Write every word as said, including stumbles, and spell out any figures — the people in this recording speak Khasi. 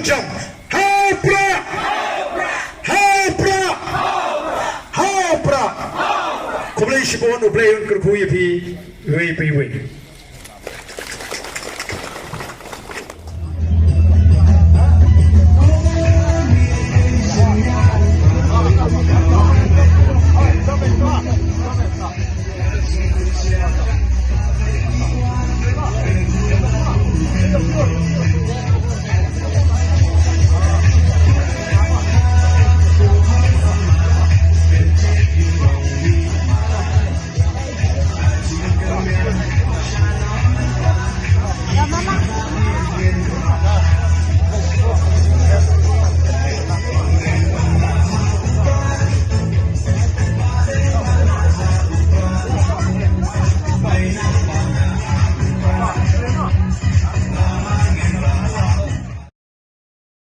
Jam. Ha u Prah! Ha u Prah! Ha u Prah! Khublei shibun, U Blei un kyrkhu ïa phi iwei pa iwei.